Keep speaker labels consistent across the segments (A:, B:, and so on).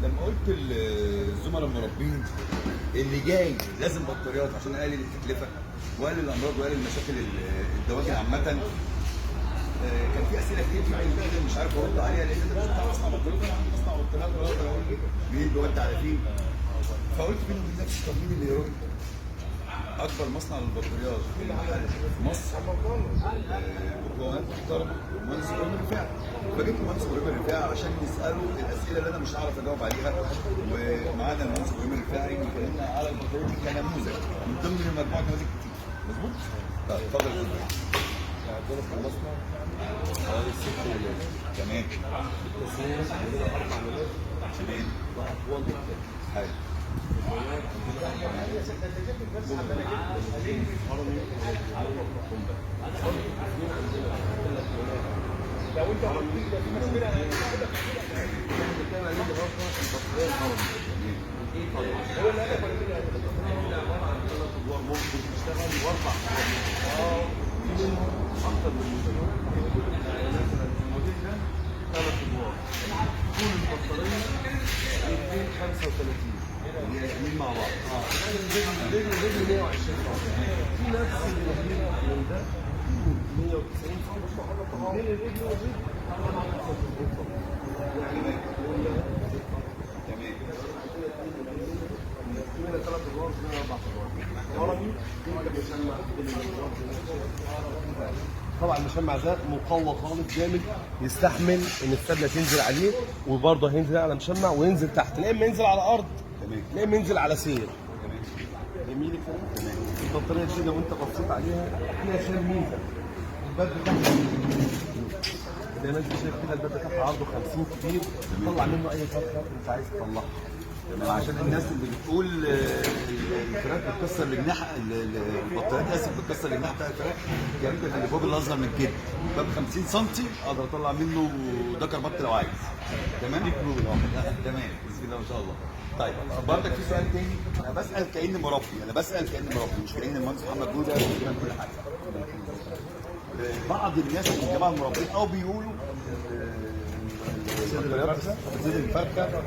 A: لما قلت الزملاء المربين اللي جاي لازم بطاريات عشان اقلل التكلفة واقلل الامراض واقلل مشاكل الدواجن عامة، كان في اسئلة كتير في عندي مش عارف ارد عليها، لان انت مش بتاع مصنع بطاريات، انا عندي مصنع بطاريات ولا اقدر اقول مين بيودي على فين. فقلت بيني وبين نفسي طب مين اللي يرد؟ اكبر مصنع للبطاريات في مصر، بقوات محترمه، المهندس ابراهيم الرفاعي. فجبت المهندس ابراهيم الرفاعي عشان نساله الاسئلة اللي انا مش هعرف اجاوب عليها، ومعانا المهندس ابراهيم الرفاعي يكلمنا على البطاريات دي كنموذج من ضمن مجموعة نماذج كتير. مظبوط؟ طيب اتفضل يا استاذ.
B: عندنا في المصنع حوالي 6 نماذج.
A: تمام.
B: التصميم عندنا 4 نماذج.
A: تمام.
B: واطوال مختلفة.
A: حلو.
B: بنتكلم عليه النهارده البطارية الهرمي. ايه طيب؟ البطارية عبارة عن 3 ادوار ممكن تشتغل و4 ادوار. في منهم اكتر من موديل. يعني مثلا الموديل ده 3 ادوار، طول البطارية 235.
A: الاثنين مع بعض.
B: رجل رجل 120 سم. في نفس الرجل من ده 190 سم، بين الرجل والرجل 95 سم. يعني
A: تمام.
B: في منها 3 ادوار، في منها 4 ادوار. هرمي انت مشمع. طبعا المشمع ده مقوى خالص جامد، يستحمل ان السبله تنزل عليه، وبرضه هينزل على مشمع وينزل تحت، لا اما ينزل على ارض
A: تمام.
B: لا اما ينزل على سير.
A: تمام.
B: جميل الكلام. تمام. البطارية دي لو انت بصيت عليها فيها شال ميزة. الباب بتاعها زي ما انت شايف كده، الباب بتاعها عرضه 50 كبير، طلع منه اي فرخة انت عايز تطلعها.
A: تمام، عشان الناس اللي بتقول الفراخ بتكسر الجناح، البطاريات اسف بتكسر الجناح بتاع الفراخ، الكلام ده في الابواب اللي اصغر من كده. باب 50 سم اقدر اطلع منه دكر بط لو عايز. تمام؟ تمام، بسم الله ما شاء الله. طيب برضك في سؤال تاني، انا بسال كاني مربي، انا بسال كاني مربي مش كاني المهندس محمد جوده بيفهم كل حاجة. بعض الناس من الجماعة المربين او بيقولوا البطاريات صدر الفرخه،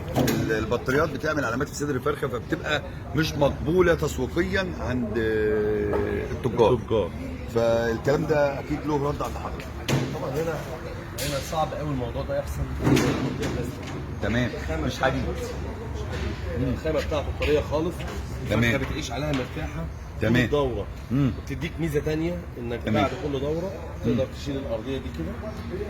A: البطاريات بتعمل علامات في صدر الفرخه، فبتبقى مش مقبولة تسويقيا عند التجار.
B: التجار.
A: فالكلام ده اكيد له رد عند حضرتك.
B: طبعا هنا صعب قوي الموضوع ده يحصل.
A: تمام، مش حديد.
B: الخامة بتاعته طرية خالص.
A: تمام.
B: الفرخه بتعيش عليها مرتاحة.
A: تمام.
B: طول الدورة. وبتديك ميزة تانية انك
A: تمام.
B: بعد كل دوره تقدر تشيل الارضية دي كده،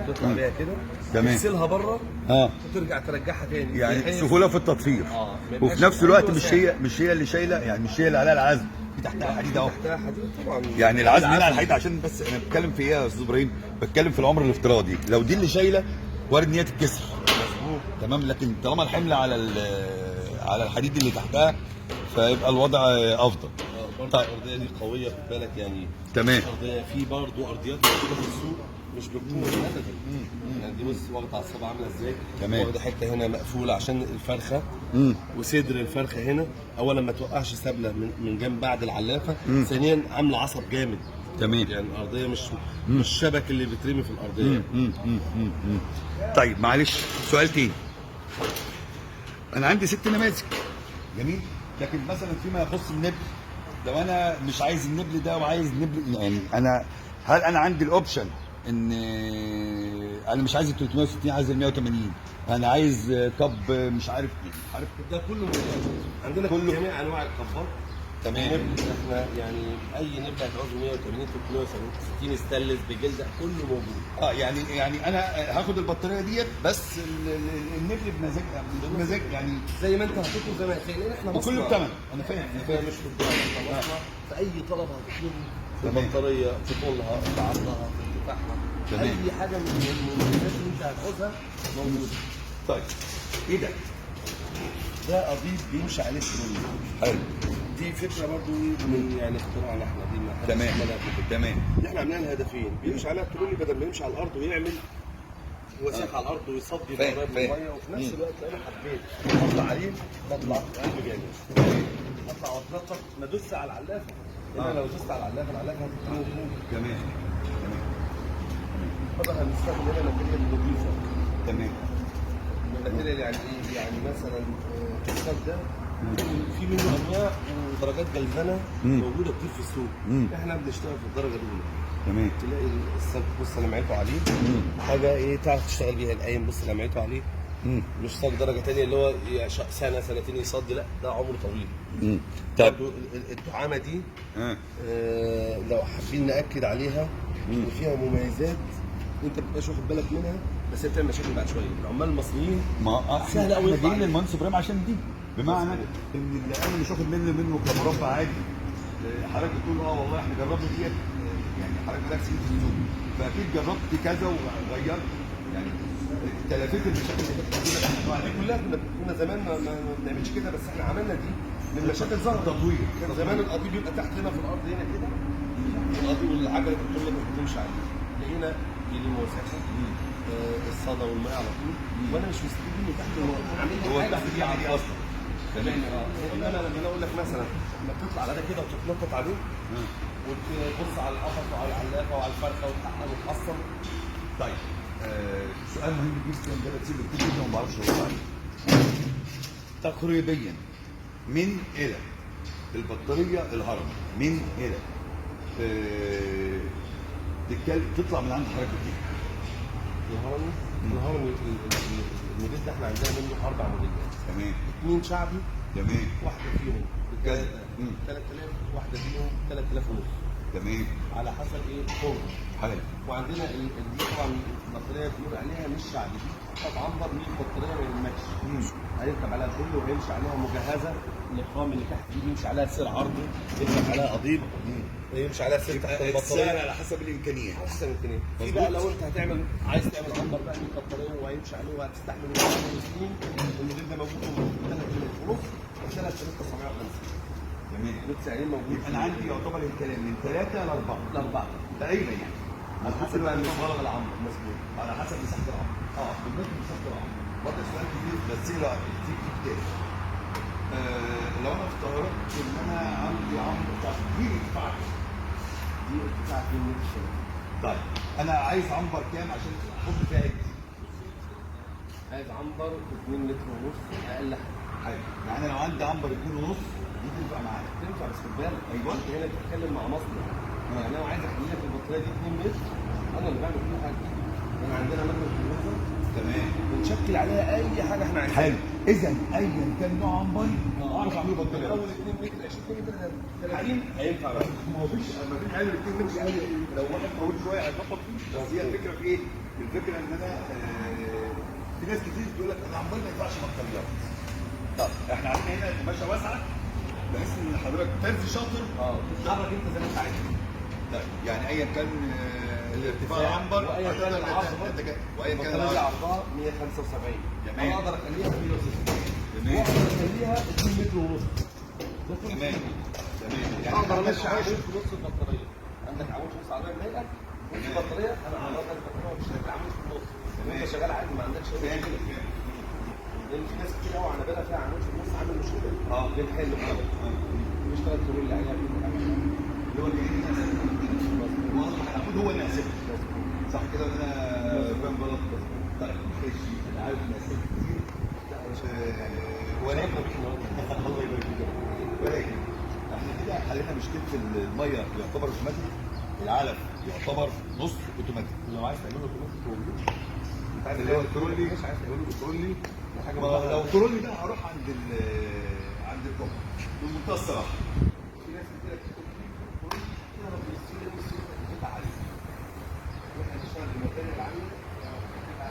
B: تطلع بيها كده،
A: تمام.
B: تغسلها بره وترجع ترجعها تاني.
A: يعني
B: بحيث-
A: سهولة في التطهير.
B: ما يبقاش
A: وفي نفس الوقت
B: أي
A: مش
B: وسائل.
A: هي اللي شايله، يعني مش هي اللي عليها العزم، في تحتها حديد اهو.
B: تحتها حديد طبعا.
A: يعني العزم هنا على الحديد، عشان بس انا بتكلم في ايه يا استاذ ابراهيم؟ بتكلم في العمر الافتراضي، لو دي اللي شايله وارد ان هي تتكسر.
B: مظبوط.
A: تمام، لكن طالما الحمل على على الحديد اللي تحتها فيبقى الوضع افضل.
B: برضه
A: طيب.
B: الارضية دي قوية، خد بالك يعني.
A: تمام.
B: ارضية، في برضه ارضيات موجودة في السوق مش بالقوة دي ابدا. يعني دي بص واخده على الصابع عامله ازاي.
A: تمام.
B: واخده حتة هنا مقفولة عشان الفرخه. وصدر الفرخه هنا اولا ما توقعش سبله من جنب بعد العلافه. ثانيا عامله عصب جامد.
A: تمام.
B: يعني الارضية مش شبك اللي بترمي في الارضية.
A: طيب معلش سؤال تاني، انا عندي 6 نماذج، جميل، لكن مثلا فيما يخص النبل، لو انا مش عايز النبل ده وعايز نبل، يعني انا هل انا عندي ال option ان انا مش عايز ال 360، عايز ال 180، انا عايز cup مش عارف ايه، عارف.
B: ده كله موجود عندنا،
A: كله.
B: جميع انواع الكبات.
A: تمام.
B: نبل احنا يعني اي نبل هتعوزه 180 360 ستانلس بجلده كله موجود.
A: يعني انا هاخد البطارية ديت بس النبل بمزاج، بمزاج يعني.
B: زي ما انت هتطلب زي ما هتلاقي، لان احنا
A: وكله
B: مصنع.
A: بثمن، انا فاهم انا
B: احنا
A: فاهم.
B: مش تجار، احنا مصنع. فاي طلب هتطلبه في
A: تمام.
B: البطارية، في طولها، في عرضها، في ارتفاعها،
A: تمام.
B: اي حاجة من المميزات اللي انت هتعوزها موجودة.
A: طيب ايه ده؟
B: ده قضيب بيمشي عليه الترولي.
A: حلو.
B: دي فكرة برضو من يعني اختراعنا احنا، دي ما حدش
A: تمام.
B: عملها قبل كده.
A: تمام.
B: اللي احنا عاملينها الهدفين، بيمشي عليها الترولي بدل ما يمشي على الارض ويعمل وساخ على الارض ويصدي
A: فاهم،
B: قريب من
A: فاهم.
B: المية، وفي نفس الوقت لو انا حبيت اطلع عليه بطلع قلب جامد، اطلع واتنطط ما ادوس على العلافه، لان انا لو دوست على العلافه العلافه هتتموت.
A: تمام. تمام.
B: طبعا هنستخدم هنا material نظيفة.
A: تمام.
B: ال material يعني ايه؟ يعني مثلا الصاج ده في منه انواع ودرجات جلفنه موجودة كتير في السوق. احنا بنشتغل في الدرجة الاولى.
A: تمام.
B: تلاقي الصاج بص لمعته عليه حاجة ايه تعرف تشتغل بيها. القايم بص لمعته عليه. مش صاج درجه ثانية اللي هو سنة سنتين يصدي، لا ده عمره طويل.
A: طب
B: الدعامه دي لو حابين ناكد عليها ان فيها مميزات انت ما بتبقاش واخد بالك منها، بس هي بتعمل مشاكل بعد شوية. العمال المصريين
A: ما
B: سهل قوي
A: احنا جايين للمهندس ابراهيم عشان دي، بمعنى ان اللي انا مش واخد منه كمربع عادي. حضرتك بتقول والله احنا جربنا ديت، يعني حضرتك بقالك سنين في السوق فاكيد جربت كذا وغيرت، يعني تلافيت المشاكل اللي كانت موجودة
B: دي كلها. كنا زمان ما بنعملش كده، بس احنا عملنا دي من مشاكل ظهرت.
A: تطوير.
B: كان زمان القضيب بيبقى تحت هنا في الارض هنا كده، القضيب والعجلة الطول ما بتمشي عليه. لقينا بيلم وساخة الصدى والمية على طول، وانا مش مستفيد منه تحت.
A: هو تحت دي يعني ايه اصلا؟
B: تمام. انما لما انا اقول لك مثلا لما بتطلع على ده كده وتتنطط عليه وتبص على القفص وعلى العلاقة وعلى الفرخه وتحقق وتحصل.
A: طيب سؤال مهم جدا ده بتسيبه كتير جدا وما بعرفش ارد عليه. تقريبا من الى البطارية الهرم من الى تطلع من عند حضرتك دي
B: الهرمي. الهرمي الموديل ده احنا عندنا منه 4 موديلات.
A: تمام.
B: 2 شعبي.
A: تمام.
B: واحدة فيهم ب 3000، واحدة فيهم 3500.
A: تمام.
B: على حسب ايه قوة.
A: حلو.
B: وعندنا دي طبعا البطارية بنقول عليها مش شعبي، دي قطعه عنبر 100 بطارية ما يهمكش. هيركب عليها كله وهيمشي عليها مجهزة. الاخرام اللي تحت دي بيمشي عليها سير عرضي، يركب عليها قضيب، يمشي عليها سير تحت البطارية.
A: السعر على حسب الامكانيات.
B: على حسب الامكانيات. في بقى لو انت هتعمل عايز تعمل عنبر بقى 100 بطارية وهيمشي عليه وهتستحمل سنين، الموديل ده موجود 3500 ونص و 3950.
A: تمام.
B: متسعرين موجود.
A: انا عندي يعتبر الكلام من 3 ل 4
B: ل 4
A: تقريبا، يعني
B: على حسب بقى مساحة العنبر. مظبوط.
A: على حسب مساحة العنبر. بالنسبة لمساحة العنبر برضه سؤال كتير بس كتير كتير. لو انا افترضت ان انا عندي عنبر بتاع دي ارتفاع،
B: دي ارتفاع 2 متر.
A: طيب انا عايز عنبر كام عشان احط فيها عدتي؟
B: عايز عنبر 2 متر ونص اقل حاجة.
A: حلو. يعني انا لو عندي عنبر 2 ونص دي تنفع معايا؟
B: تنفع، بس خد بالك.
A: ايوه.
B: انت هنا بتتكلم مع مصنع. يعني انا عايز اخلي لك البطارية دي 2 متر، انا اللي بعمل كل حاجة. انا عندنا مكنه كمبيوتر.
A: تمام.
B: بنشكل عليها اي حاجة احنا عايزينها.
A: حلو. اذا ايا كان نوع عنبري اعرف اعمله بطارية.
B: اول 2 متر 20 متر 30 هينفع بقى.
A: ما فيش اقل من 2 متر، يعني لو واحد طويل شوية هيخبط فيه. بس هي الفكرة في ايه؟ الفكرة ان انا في ناس كتير بتقول لك انا عنبري ما ينفعش بطاريات. طب احنا عندنا هنا القماشه واسعة بحيث ان حضرتك ترزي شاطر
B: تتحرك انت زي ما انت عايز.
A: طيب يعني ايا كان الارتفاع العنبر
B: وايا كان العرض،
A: وايا كان
B: البطارية عرضها 175.
A: تمام.
B: انا اقدر اخليها 160.
A: تمام.
B: واقدر اخليها 2 متر ونص.
A: تمام. تمام.
B: يعني اقدر امشي عمود في نص البطارية. عندك عمود في نص العربية مضايقك؟ نص البطارية انا هعرض لك البطارية مش هيبقى عمود في النص. وانت شغال عادي ما عندكش اي مشكلة. لان في ناس كتير قوي على بالها فيها عمود في النص عامل مشكلة. بنحل خالص. بيشتغل ترول عليها كل حاجة.
A: اللي هو كأن واصبح العمود هو اللي هسيبه. صح كده ولا انا فاهم غلط؟ طيب ماشي. انا عارف ان اسئلة كتير. ولكن الله يبارك فيك. ولكن احنا كده حلينا مشكلة المية يعتبر اوتوماتيك، العلف يعتبر نص اوتوماتيك.
B: لو عايز تعمله اوتوماتيك موجود. انت عايز
A: اللي هو الترولي؟
B: مش عايز تعمله ترولي حاجة.
A: لو ترولي ده هروح عند عند الكوب بمنتهى الصراحة.
B: في ناس كتير بتقول تهرب من السيول لان السيول تكلفتها عالية. واحنا بنشتغل بال material العالية بتبقى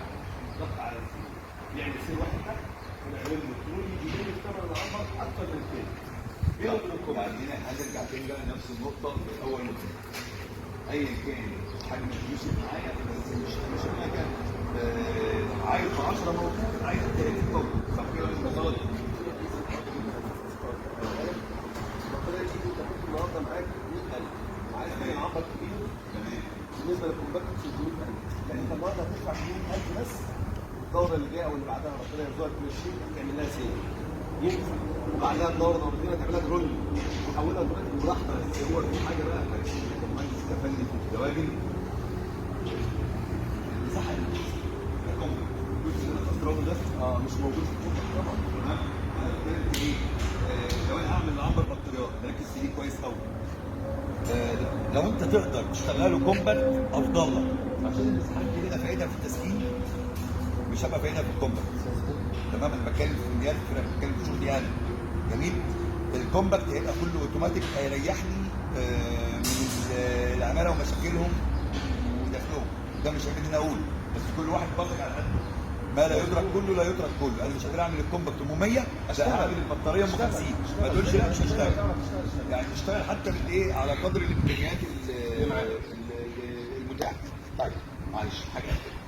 B: ضغط على السيول. نعمل سير واحد تحت ونعمل له ترولي بيجيب ثمن العنبر اكتر من الثاني.
A: بياخد الكوب. يعني هنا هنرجع تاني بقى لنفس النقطة الاول والثاني. ايا كان حجم الفلوس اللي معايا، بس مش حاجة. عايز 10 موجود، عايز 30 موجود. صح كده ولا مش غلط؟
B: البطارية دي انت كنت النهارده معاك 100000 وعايز تعمل عنبر كبير.
A: تمام.
B: بالنسبة للكومباكت 600000، يعني انت النهارده هتدفع 100000 بس. الدورة اللي جاية او اللي بعدها ربنا يرزقك بقرشين هتعمل لها سيل ينفع، وبعدها الدورة دورتين هتعملها ترولي وتحولها دلوقتي براحتك.
A: بس هو في حاجة بقى كمهندس كفني في الدواجن، المساحة ك compact جزء من الاسرار. البرادو ده.
B: مش موجود في ال compact طبعا.
A: تمام. انا بتكلم في ايه؟ لو انا هعمل العنبر بطاريات ركز في دي كويس قوي. لو انت تقدر تشتغله compact افضل لك، عشان المساحات دي لنا فايدها في التسخين مش هبقى فايدها في ال compact. تمام. انا بتكلم في فنيات، انا بتكلم في شغلي انا. جميل. ال compact هيبقى كله اوتوماتيك، هيريحني من العمالة ومشاكلهم ودخلهم. ده مش عيب ان انا اقول، بس كل واحد برضك على قده، ما لا يدرك كله لا يترك كله. انا مش قادر اعمل ال compact 800 عشان اعمل البطارية ام 50، ما تقولش لا مش هشتغل. يعني اشتغل حتى بالايه، على قدر الامكانيات المتاحة. طيب معلش حاجة كده،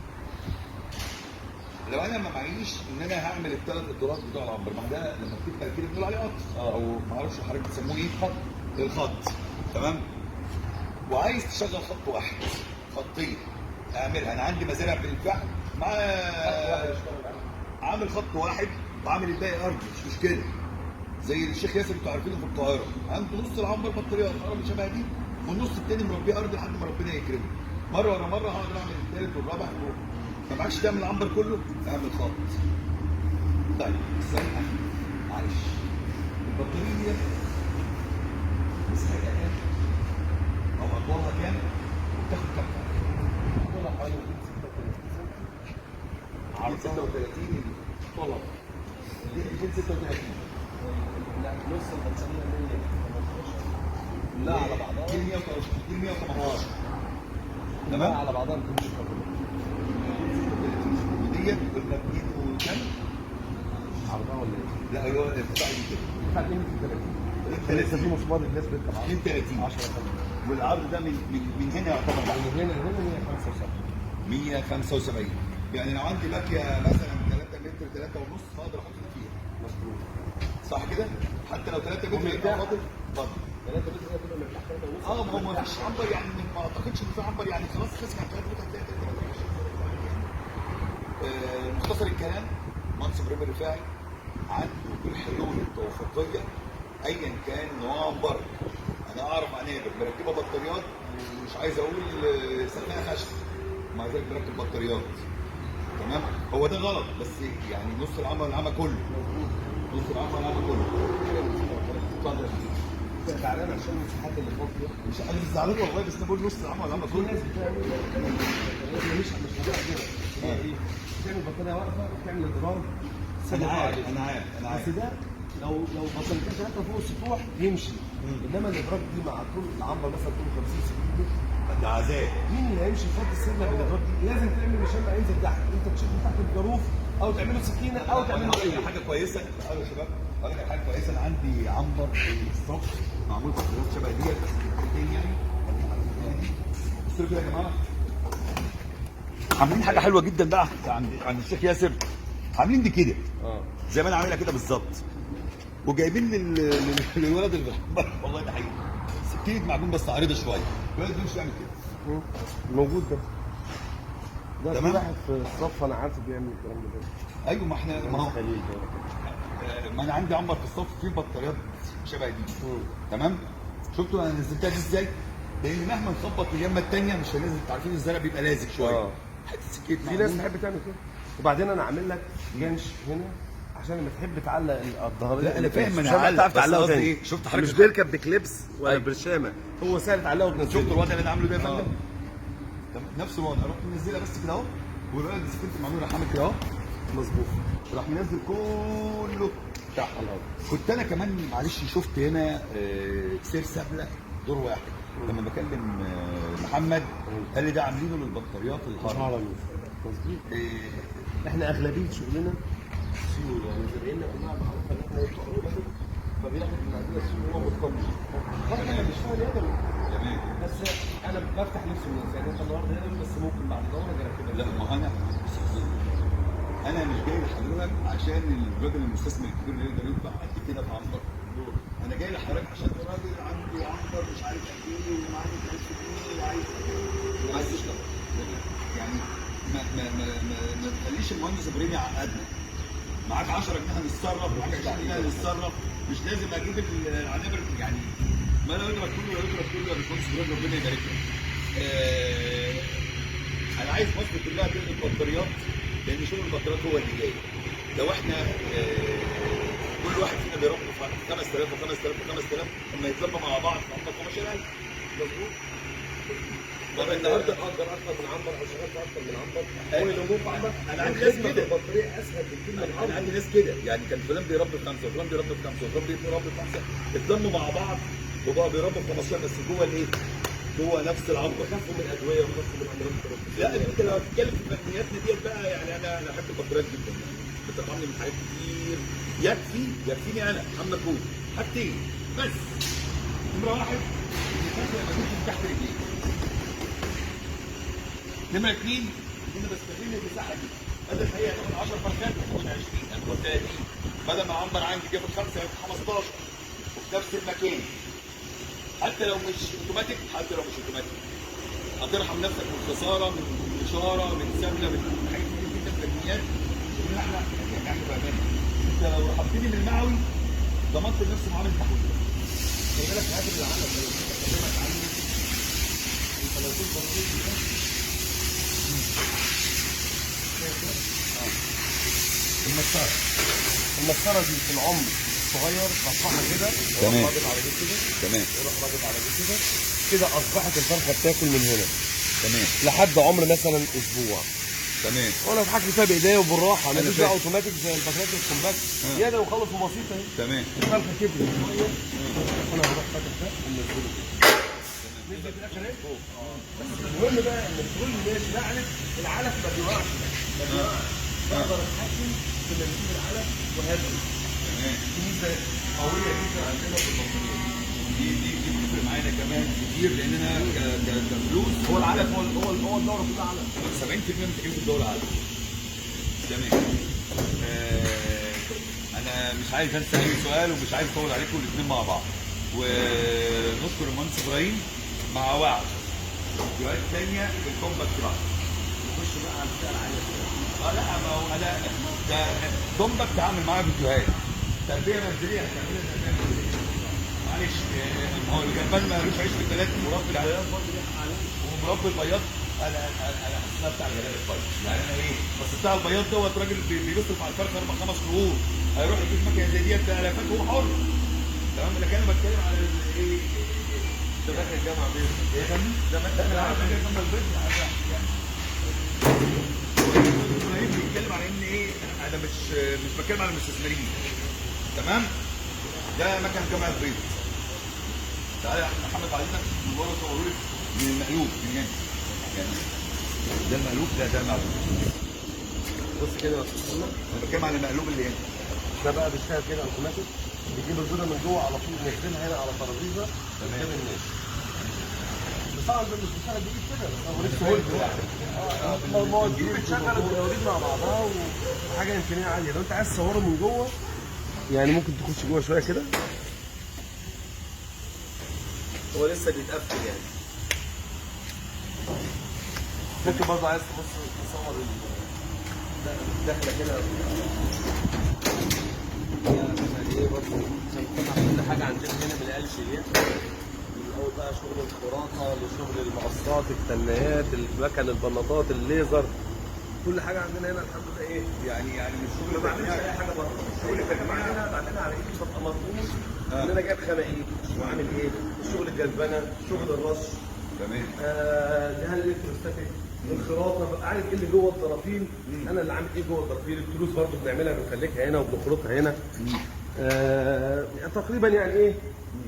A: لو انا ما معيش ان انا هعمل الثلاث ادارات بتوع العنبر، ما ده لما بتبقى كده بنقول عليه قطر، او ما اعرفش حضرتك بتسموه ايه، خط، الخط. تمام. وعايز تشغل خط واحد، خطين، اعملها. انا عندي مزارع بالفعل مع عامل خط واحد وعامل الباقي ارضي، مش مشكلة. زي الشيخ ياسر انتوا عارفينه في القاهرة، عنده نص العنبر بطاريات ارض شبه دي، والنص التاني مربيه ارض لحد ما ربنا يكرمه. مرة ورا مرة هقدر اعمل الثالث والرابع. ما معكش تعمل العنبر كله، اعمل خط. طيب السؤال الاخير معلش، البطارية مساحتها كام؟ او اطولها كام؟ وبتاخد كام؟
B: طولها حوالي 236 سم.
A: 236
B: طولها
A: 236.
B: لا، نص البطارية 118 لا على بعضها
A: 118.
B: تمام،
A: تمام
B: على بعضها 236.
A: وديت قلنا 2 وكام؟
B: عرضها ولا ايه؟
A: لا هو الارتفاع دي كده
B: بتاع 32. لسه في مسمار الناس بيركب عرض
A: 32
B: 10 سم.
A: والعرض ده من هنا يعتبر بعرض.
B: من هنا لهنا 175.
A: 175. يعني لو عندي باكية مثلا 3 متر 3 ونص هقدر احط فيها.
B: مظبوط.
A: صح كده؟ حتى لو 3 متر يبقى فاضل فاضل
B: 3 متر هتبقى مرتاح 3 ونص.
A: ما هو ما فيش عنبر يعني، ما اعتقدش ان في عنبر يعني خلاص خلص على 3 متر هتلاقي 3 متر. مختصر الكلام، مهندس ابراهيم الرفاعي عنده الحلول التوافقيه ايا كان نوع عنبر. انا اعرف عنابر مركبة بطاريات، مش عايز اقول سقفها خشب، مع ذلك بركب بطاريات. تمام. هو ده غلط، بس يعني نص العمى العمى كله، نص العمى العمى كله. اتفضل.
B: انت زعلان عشان المساحات اللي فاضية؟
A: مش انا مش زعلان والله، بس انا بقول نص العمى العمى
B: في
A: كله.
B: ناس بتعمل مش موضوع كده، هي ايه؟ بتعمل بطارية واقفة وبتعمل ادراج.
A: انا عارف انا عارف انا عارف.
B: بس ده لو بطاريتين ثلاثة فوق السطوح يمشي، انما الادراج دي مع طول العنبر مثلا طول 50 60 متر،
A: ده عذاب.
B: مين اللي هيمشي يفضي السلة بالادراج دي؟ لازم تعمل مشمع ينزل تحت، انت تشد تحت الجاروف او تعمله سكينة او تعمله ايه؟
A: حاجة كويسة. ايوه يا شباب، اقول لك حاجة كويسة. انا عندي عنبر في الصف معمول بطاريات شبه ديت بس بطاريتين يعني. بصوا كده يا جماعة، عاملين حاجة حلوة جدا بقى عند الشيخ ياسر. عاملين دي كده زي ما انا عاملها كده بالظبط، وجايبين للولد اللي في والله ده حقيقي سكينة معجون بس عريضة شوية، الولد بيمشي يعمل كده.
B: موجود ده
A: تمام؟
B: في واحد في الصف انا عارفه بيعمل الكلام ده.
A: ايوه، ما احنا ما هو
B: خليل ده.
A: ما انا عندي عنبر في الصف فيه بطاريات شبه دي. تمام. شفتوا انا نزلتها دي ازاي؟ لان مهما نخبط اليمه الثانية مش هنزل، انتوا عارفين الزرع بيبقى لازق شوية. حتة سكينة
B: في ناس تحب تعمل كده. وبعدين انا عامل لك جنش هنا عشان لما تحب تعلق الظهريه.
A: لا انا فاهم، انا
B: هعلق،
A: هعلق،
B: تعرف
A: بس
B: تعلقه
A: قصدي
B: تاني.
A: ايه؟ شفت حضرتك
B: مش بيركب بكليبس ولا برشامه، هو سهل تعلقه وتنزله.
A: شفت الوضع اللي انا عامله ده يا فندم؟ نفس الوضع، رحت منزلها بس كده اهو، والولد سكينة المعجون راح عامل كده اهو.
B: مظبوط.
A: راح منزل كله تحت الارض. كنت انا كمان معلش شفت هنا سير سبله دور واحد. لما بكلم محمد قال لي ده عاملينه للبطاريات الهرم.
B: مظبوط. احنا اغلبية شغلنا سيول، يعني زبايننا كلها معروفة ان احنا بتوع يدوي، فبياخد من عندنا سيول وهو مطمن. طبعا انا بشتغل يدوي.
A: تمام.
B: بس انا بفتح نفسي الناس، يعني انت النهارده يدوي بس ممكن بعد دوره اجي
A: لا ما انا مش جاي لحضرتك عشان الراجل المستثمر الكبير اللي يقدر يدفع قد كده في عنبر. انا جاي لحضرتك عشان راجل عنده عنبر مش عارف قد ايه ومعاه 1000 جنيه وعايز يشتغل. يعني ما ما ما ما, ما تخليش المهندس ابراهيم يعقدنا. معاك 10 جنيه هنتصرف، معاك 20 جنيه هنتصرف، مش لازم اجيب العنابر، يعني ما لا يدرك كله لا يدرك كله يا باشمهندس ابراهيم، ربنا يبارك لك. انا عايز مصر كلها تنقل بطاريات. لان شغل البطاريات هو اللي جاي. لو احنا كل واحد فينا بيربي 5000 و5000 و5000، لما يتلموا مع بعض هم 15000.
B: مظبوط.
A: طب النهارده
B: اجر اكتر من عنبر او شغال في اكتر من عنبر، هو اللي موجود في عنبر.
A: انا عندي ناس كده.
B: البطارية اسهل بكتير من
A: انا عندي ناس كده، يعني كان فلان بيربي بخمسة وفلان بيربي بخمسة وفلان بيربي بخمسة، اتلموا مع بعض وبقوا بيربوا ب 15 بس جوه الايه؟ جوه نفس العنبر.
B: خفوا من الادوية وخفوا من الامراض التنفسية.
A: لا انت لو هتتكلم في فنياتنا ديت بقى، يعني انا احب البطاريات جدا، يعني بترحمني من حاجات كتير. يكفيني انا محمد جود حاجتين بس. نمره واحد، ان الفرخه ما يكونش من تحت رجليك. نمره اثنين، ان انا بستغل المساحة دي، بدل ما هي هتاخد 10 فرخات هتاخد 20، هتاخد 30، بدل ما عنبر عندي بياخد 5 هياخد 15 وفي نفس المكان. حتى لو مش اوتوماتيك، حتى لو مش اوتوماتيك هترحم نفسك من خسارة، من اشارة، من سمنه، من حاجات كتير جدا فنيات. ان احنا يعني احنا بامانه، انت لو رحمتني من المعوي ضمنت لنفسي معاملة تحويل.
B: خلي بالك هاتف العالم اللي بكلمك عنه، انت لو كنت بصيت كده المسطره، المسطره دي في العمر الصغير رفعها كده،
A: تمام.
B: وراح رابط على دي كده،
A: تمام.
B: وراح رابط على دي كده كده، اصبحت الفرخه بتاكل من هنا
A: تمام.
B: لحد عمر مثلا اسبوع.
A: تمام.
B: وانا بتحكم فيها بايديا وبالراحه،
A: أنا
B: مفيش بقى
A: فاهم.
B: اوتوماتيك زي الباكات ال compact. يدا وخلص وبسيطة اهي.
A: تمام.
B: الفرخه كبرت شوية، انا هروح فاتح ده ومنزلة كده. نزل في الاخر ايه؟ بس المهم بقى ان كل ماشي بعلف، العلف ما بيوقعش، ما بيوقعش. بقدر اتحكم في اللي العلف وهدي.
A: تمام.
B: دي ميزة قوية جدا عندنا في البطارية.
A: دي بتفرق معانا كمان كتير، لان انا كفلوس
B: هو العلف هو هو الدورة كلها علف.
A: 70% من تكلفة الدورة علف. تمام. انا مش عايز انسى اي سؤال ومش عايز اطول عليكم الاثنين مع بعض. ونشكر المهندس ابراهيم مع وعد فيديوهات ثانية في ال compact بقى.
B: نخش بقى على الفئة العالية شوية.
A: لا ما هو انا ده compact هعمل معاه فيديوهات تربيه منزلية، هتعملها تربيه منزلية. معلش ما هو الجلبان مالوش عيش في البلد، مربي
B: البياض برضه ليه حق عليه.
A: ومربي البياض. انا انا حاسس بتاع الغلابة البياض، يعني انا ايه بس بتاع البياض دوت راجل بيصرف على الفرخه 4 5 شهور، هيروح يجيب مكنه زي ديت بآلافات وهو حر. تمام. لكن انا بتكلم على ايه
B: ده داخل الجامعة بيض.
A: ايه يا فندم؟ ده انا عارف ان جنب البيض يعني ابراهيم بيتكلم على ان ايه، انا مش بتكلم على المستثمرين. تمام؟ ده مكنه جامعه البيض. تعالى يا محمد بعد اذنك من ورا صوروا لي من المقلوب من هنا. يعني ده المقلوب، ده المقلوب.
B: بص كده يا استاذ محمد،
A: انا بتكلم على المقلوب اللي هنا.
B: ده بقى بيشتغل كده اوتوماتيك، بيجيب البيضة من جوه على طول، ننزلها هنا على ترابيزة قدام الناس. بس طبعا ده مش بيشتغل بايد كده، بس انا بوريك سهولته يعني. المواتير بتشغل البراويز مع بعضها وحاجه امكانية عالية. لو انت عايز تصوره من جوه يعني ممكن تخش جوه شوية كده. هو لسه بيتقفل يعني. ممكن برضه عايز تبص تصور الدخلة كده. يعني ايه برضه عشان طبعا كل حاجة عندنا هنا من الالف للياء، من اول بقى شغل الخراطه لشغل المقصات، الثنايات، المكن، البناطات، الليزر، كل حاجة عندنا هنا الحمد لله. ايه
A: يعني مش شغل
B: ما بعملش اي حاجة بره،
A: شغل
B: الشغل بعملها على ايدي، ببقى مضمون ان انا جايب خامة ايه وعامل ايه، شغل الجلبنه، شغل الرش،
A: تمام.
B: دهان ال electrostatic، الخراطه، ببقى عارف ايه اللي جوه الدرافيل، انا اللي عامل ايه جوه الدرافيل. التروس برضو بنعملها، بنسلكها هنا وبنخرطها هنا. تقريبا يعني ايه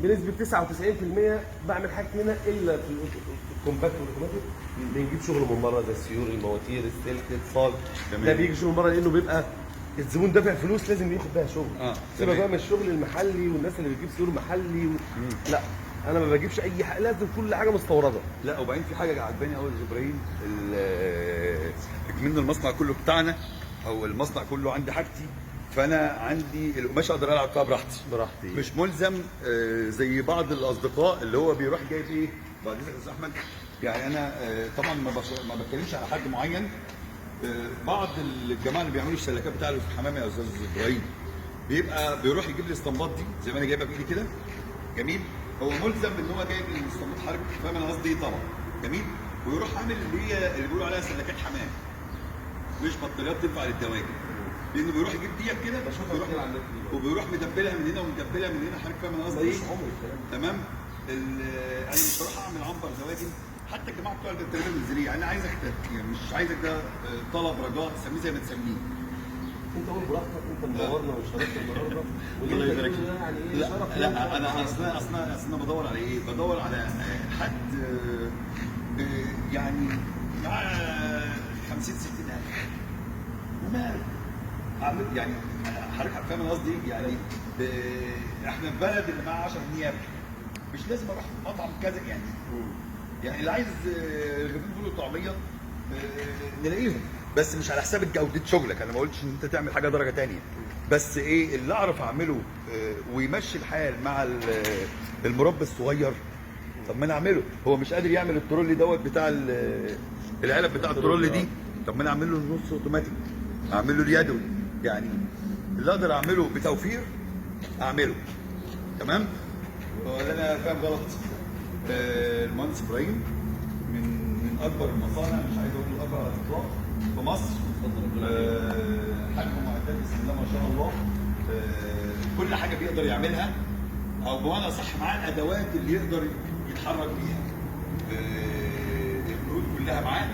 B: بنسبة 99% بعمل حاجتي هنا، الا في ال compact والاوتوماتيك بنجيب شغل من بره زي السيور، المواتير، السلك، الصاج.
A: تمام.
B: ده بيجي شغل من بره لانه بيبقى الزبون دافع فلوس لازم ياخد بيها شغل. سيبك
A: تمام.
B: بقى من الشغل المحلي والناس اللي بتجيب سيور محلي لا انا ما بجيبش اي حاجة، لازم كل حاجة مستورده.
A: لا وبعدين في حاجة عجباني قوي يا ابراهيم، من المصنع كله بتاعنا او المصنع كله عندي حاجتي، فانا عندي القماشه اقدر العب فيها براحتي
B: براحتي.
A: مش ملزم زي بعض الاصدقاء اللي هو بيروح جايب ايه بعد اذنك يا استاذ احمد. يعني انا طبعا ما بتكلمش على حد معين، بعض الجماعة اللي بيعملوا الشلكات بتاع اللي في الحمام يا استاذ ابراهيم بيبقى بيروح يجيب لي اسطمبات دي زي ما انا جايبها بايدي كده. جميل. هو ملزم ان هو جايب الاسطمبات، حضرتك فاهم انا قصدي ايه طبعا. جميل. ويروح عامل اللي هي اللي بيقولوا عليها سلكات حمام. مش بطاريات تنفع للدواجن، لانه بيروح يجيب ديت كده
B: بشوفها
A: بيروح
B: كتير على النت دي.
A: وبيروح مدبلها من هنا ومدبلها من هنا، حضرتك فاهم انا قصدي ايه؟
B: مش عمري الكلام ده.
A: تمام. انا مش هروح اعمل عنبر دواجن، حتى الجماعة بتوع التربية المنزلية انا عايزك يعني مش عايزك ده طلب رجاء، سميه زي ما تسميه.
B: انت قول براحتك، انت منورنا وشرفت النهارده.
A: الله يبارك فيك.
B: يعني ايه
A: لا
B: شرف
A: لا
B: ليا.
A: انا اصلا اصلا اصلا بدور على ايه؟ بدور على حد يعني مع 50 60 الف وماله؟ اعمل يعني حضرتك فاهم انا قصدي ايه؟ يعني احنا في بلد اللي معاه 10 جنيه ياكل، مش لازم اروح مطعم كذا يعني. يعني اللي عايز رغيفين فول وطعميه نلاقيهم، بس مش على حساب جوده شغلك. انا ما قلتش ان انت تعمل حاجة درجه تانية، بس ايه اللي اعرف اعمله ويمشي الحال مع المربي الصغير، طب ما انا اعمله. هو مش قادر يعمل الترولي دوت بتاع العلب بتاع الترولي دي، طب ما انا اعمل له النص اوتوماتيك، اعمل له اليدوي. يعني اللي اقدر اعمله بتوفير اعمله. تمام؟ ولا انا فاهم غلط؟ المهندس ابراهيم من اكبر المصانع، مش عايز اقول الاكبر على الاطلاق في مصر. حجم معدات بسم الله ما شاء الله، كل حاجة بيقدر يعملها، او بمعنى صح معاه الادوات اللي يقدر يتحرك بيها. الكروت كلها معاه،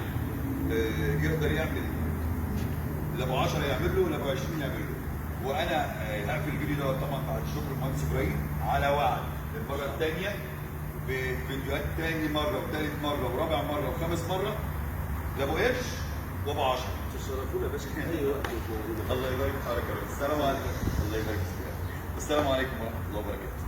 A: يقدر يعمل لا ابو 10 يعمل له ولا ابو 20 يعمل له. وانا هقفل الفيديو ده طبعا بعد شكر المهندس ابراهيم على وعد المرة الثانية بفيديوهات ثاني مرة وثالث مرة ورابع مرة وخامس مرة لابو قرش وابو 10.
B: تشرفونا يا باشا في اي وقت.
A: الله يبارك في حضرتك. السلام عليكم. الله يبارك فيك. السلام عليكم ورحمة الله وبركاته.